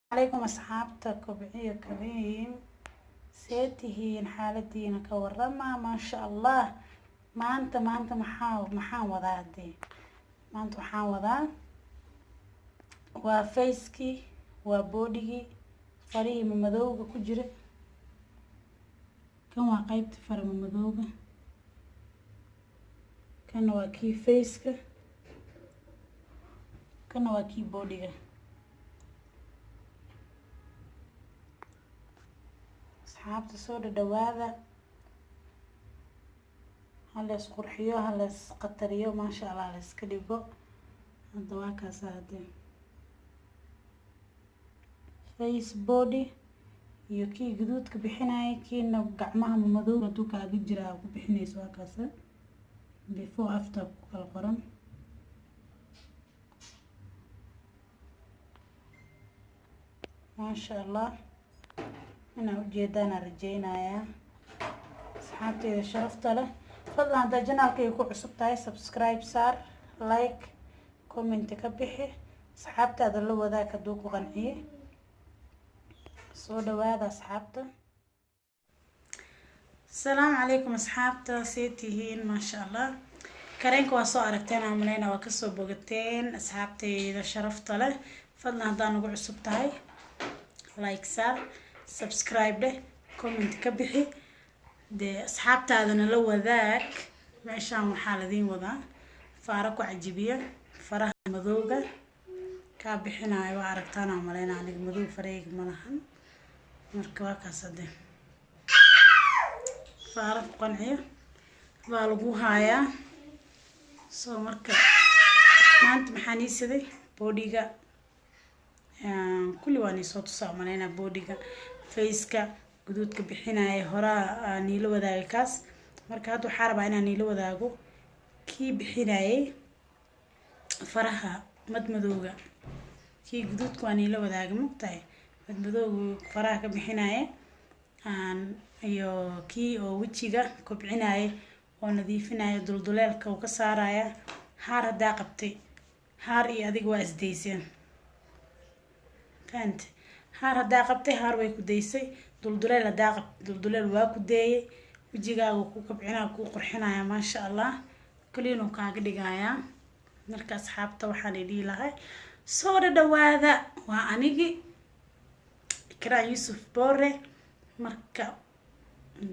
Calaykum asxaabta Kobciyo Kariim, see tihiin? Xaaladiina ka warama? Maasha Allah. Maanta maxaan wadaa? Hadee maanta waxaan wadaa waa facekii, waa bodygii, farihii madowga ku jira. Kan waa qeybta fara madowga, kana waa kii faceka, kana waa kii bodyga. Asxaabta, soo dhadhawaada, halees qurxiyo, halees qatariyo, maasha Allah, la iska dhigo. Hadda waa kaasa. Hadee face, body iyo kii guduudka bixinaya, kiina gacmaha madowga hadduu kaaga jiraa ku bixinayso. Waa kaasa, before after ku kala qoran. Maasha Allah, inaa ujeedaana rajeynayaa. Asxaabteyda sharafta leh, fadlan haddaa channelkayga ku cusub tahay, subscribe saar, like, comment ka bixi, asxaabtaada la wadaag hadduu ku qanciye. Soo dhawaada, asxaabta. Asalaamu calaykum, asxaabta, see tihiin? Maasha Allah. Kareenka waa soo aragteen aan maleyna, waa kasoo bogateen. Asxaabteyda sharafta leh, fadlan haddaa nagu cusub tahay, like saar, subscribe dheh, comment ka bixi, dee asxaabtaadana la wadaag. Meeshaan waxaa ladiin wadaa faaro ku cajibiya, faraha madowga kaa bixinayo. Waa aragtaan aan maleyna, aniga madow fareyga ma lahan. Marka waa kaas, hadee faaro ku qanciyo baa lagu haayaa. So marka maanta maxaan iisaday? Bodyga kulli waan iisoo tusaa maleynaa. Bodyga, faceka, guduudka bixinaya horaa niila wadaagay kaas. Marka hadda waxaa rabaa inaan niila wadaago kii bixinayay faraha madmadowga. Kii guduudka waa niila wadaagay, mogtahay? Madmadowga faraha ka bixinaya iyo kii oo wejiga kobcinaya oo nadiifinaya, dulduleelka uu ka saaraya. Haar haddaa qabtay, haar iyo adiga waa isdayseen, fahante? Haar haddaa qabtay, haar way ku daysay. Dulduleel haddaa qab, dulduleel waa ku deeyay. Wejigaaga ku kobcinaya, kuu qurxinaya, maasha Allah, kaliinuu kaaga dhigayaa. Marka asxaabta waxaan idhihi lahay, soo dhadhawaada. Waa anigi Ikraan Yuusuf Boore. Marka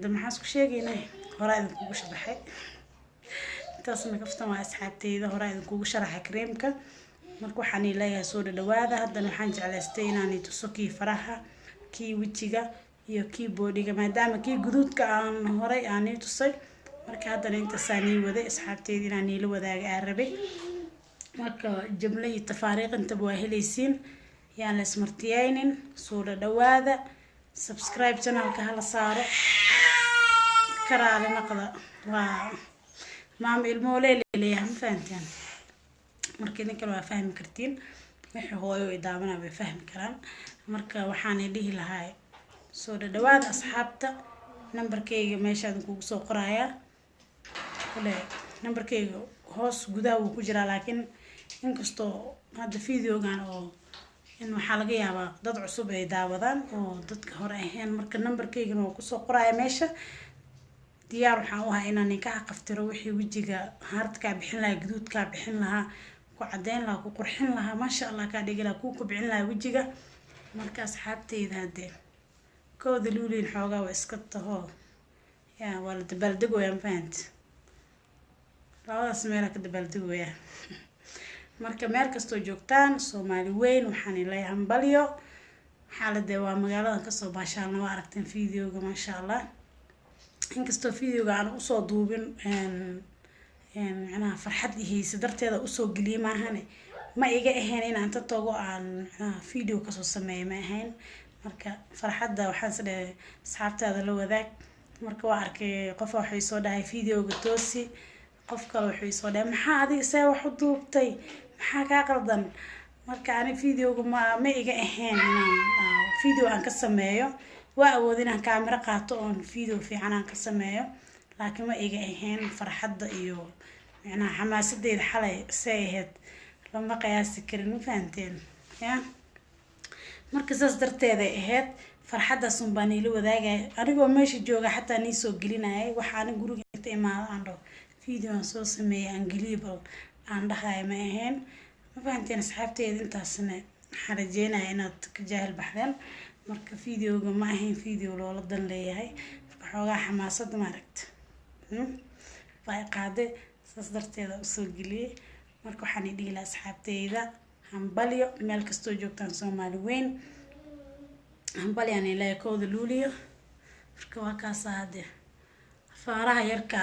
de maxaan isku sheegaynay? Horaa idinkugu sharaxay intaasna kaftan waa, asxaabteyda. Horaa idinkugu sharaxay kareemka. Marka waxaan leeyahay, soo dhadhawaada. Haddana waxaan jeclaystay inaan tuso kii faraha, kii wejiga iyo kii bodyga, maadaama kii guduudka aan horay aan ii tusay. Marka haddana intaasaan ii waday, asxaabteyda, inaan iila wadaaga aan rabay. Marka jumlo iyo tafaariiq intaba waa helaysiin, yaan la ismartiyeynin. Soo dhadhawaada, subscribe channelka hala saaro. Karaali naqda, waa maama ilmoole leeyahay, ma fahanteen? Marka idinkana waa fahmi kartiin, wixii hooyo i daawanaa way fahmi karaan. Marka waxaan dhihi lahaa, soo dhadhawaada, asxaabta. Nambarkayga meesha idinkugu soo qorayaa. Kule nambarkayga hoos gudaha wuu ku jiraa, laakiin inkastoo hadda videogan oo in waxaa laga yaabaa dad cusub ay daawadaan oo dadka hore ahayn. Marka nambarkaygana waa kusoo qoraya meesha. Diyaar waxaan u ahaa inaan ninka qaftiro wixii wejiga haarta kaa bixin lahaa, guduud kaa bixin lahaa, ku cadeyn lahaa, ku qurxin lahaa, maasha Allah kaa dhigi lahaa, kuu kobcin lahaa wejiga. Marka asxaabteyda, hadee kooda luuliin xoogaa waa iska tahoo, ya waa la dabaaldegoyaa, ma fahant? Labadaas meelaa ka dabaaldegoyaa. Marka meel kastoo joogtaan, Soomaali weyn, waxaan leeyahay hambalyo. Xaaladee waa magaaladan kasoo baashaalna, waa aragteen videoga, maasha Allah. Inkastoo videoga aan usoo duubin, macnaha farxad ihaysa darteeda usoo geliyay maahane, ma iga ahayn inaan inta tago aan macnaha video kasoo sameeyo, ma ahayn. Marka farxadda waxaan is dhahay asxaabtaada la wadaag. Marka waa arkay qofa waxay soo dhahay videoga toosi, qof kale wuxuu soo dhahay maxaa adiga see wax u duubtay, maxaa kaa qaldan? Marka ani videoga ma iga ahayn inaan video aan ka sameeyo. Waa awood inaan kaamiro qaato oon video fiican aan ka sameeyo, laakiin ma iga ahayn. Farxadda iyo macnaha xamaasadeyda xalay say ahayd lama qiyaasi karin, ma fahanteen? Ya. Marka saas darteeday ahayd, farxaddaas un baa niila wadaagaya. Anigoo meesha jooga xataa nii soo gelinayay. Waxa anig guriga inta imaado aan dhaho video aan soo sameeyay aan geliyo bal aan dhahayo ma ahayn. Ma fahanteen, asxaabteeda? Intaasna waxaan rajeynaya inaad ka jaahil baxdeen. Marka videoga ma ahayn video loola dan leeyahay. Marka xoogaa xamaasada maaragta baa i qaaday, saas darteeda usoo geliyey. Marka waxaan idhihi lahaa asxaabteyda, hambalyo meel kastoo joogtaan, Soomaali weyn hambalyaan ilaahay, 1-da Luuliyo. Marka waa kaasa hadde faaraha yarka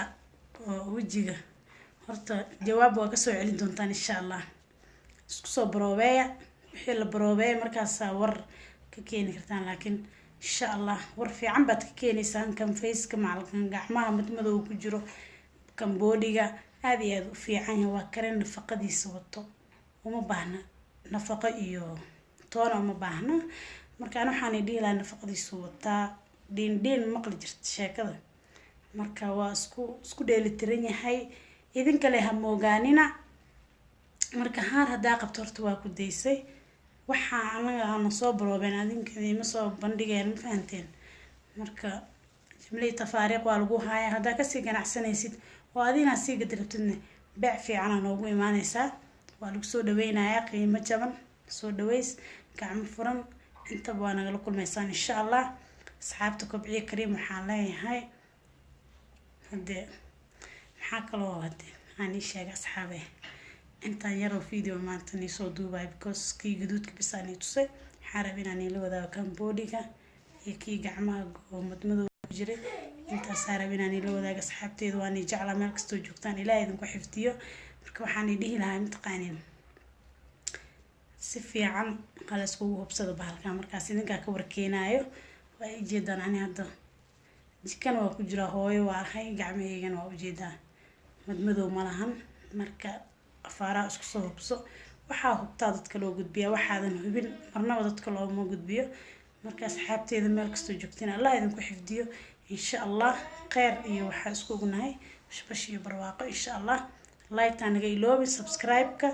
oo wejiga. Horta jawaab waa kasoo celin doontaan, insha Allah. Isku soo baroobeeya, wixii la baroobeeya markaasaa war ka keeni kartaan, laakiin insha Allah war fiican baad ka keenaysaan. Kan faceka macalkan gacmaha madmadow ku jiro, kan bodyga aada iyo aada u fiican yahay. Waa karen nafaqadiisa wato, uma baahna nafaqo iyo toona uma baahna. Marka an waxaan dhihi lahaa nafaqadiisu wataa, dhiin dhiin maqli jirta sheekada. Marka waa isku dheelitiran yahay, idinkale ha moogaanina. Marka haar haddaa qabto, horta waa ku daysay. Waxaa anaga aana soo baroobeen, adinka idiima soo bandhigeen. Ma fahanteen? Marka jimlihii tafaariiq waa lagu haaya. Haddaa kasii ganacsanaysid oo adinaa sii gadi rabtidna, beec fiicana noogu imaaneysaa, waa lagu soo dhaweynayaa, qiimo jaban, soo dhaweys, gacmo furan, intaba waa nagala kulmaysaan, insha Allah. Asxaabta Kobciye Kariim waxaan leeyahay hadee, maxaa kaloo hade aan ii sheegay, asxaabe? Intaan yaroo video maanta nii soo duubayo, because kii gaduudka bis aan ii tusay. Waxaan rabay inaan iila wadaago kan bodyga iyo kii gacmaha oo madmadow ku jiray. Intaasaa rabay inaan iila wadaago, asxaabteeda. Waan ii jeclaa meel kastoo joogtaan, Ilaah idinku xifdiyo. Marka waxaan ii dhihi lahaa, mataqaanin, si fiican hala iskugu hubsado bahalkan. Markaas idinkaa ka warkeenaayo. Waa ii jeedaan, ani hadda jikana waa ku jiraa, hooyo waa ahay, gacmahaygana waa ujeedaa, madmadow ma lahan. Marka afaaraha isku soo hubso. Waxaa hubtaa dadka loo gudbiyaa, waxaadan hubin marnaba dadka looma gudbiyo. Marka asxaabteeda meel kastoo joogtiin, Allah idinku xifdiyo, insha Allah. Kheyr iyo waxaa isku ognahay bashbash iyo barwaaqo, insha Allah. Like-taa naga iloobin, subscribe-ka,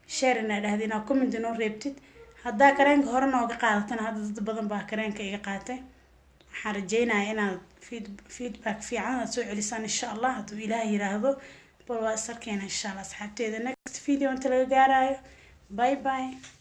share inaa dhahdi, inaa comment inoo reebtid. Haddaa kareenka hore nooga qaadatana, hadda dad badan baa kareenka iga qaatay. Waxaan rajeynayaa inaad feedback fiican aad soo celisaan, insha Allah, hadduu Ilaah yiraahdo. Bal waa is arkeena, insha Allah, asxaabteeda, next video inta laga gaarayo. Bye bye.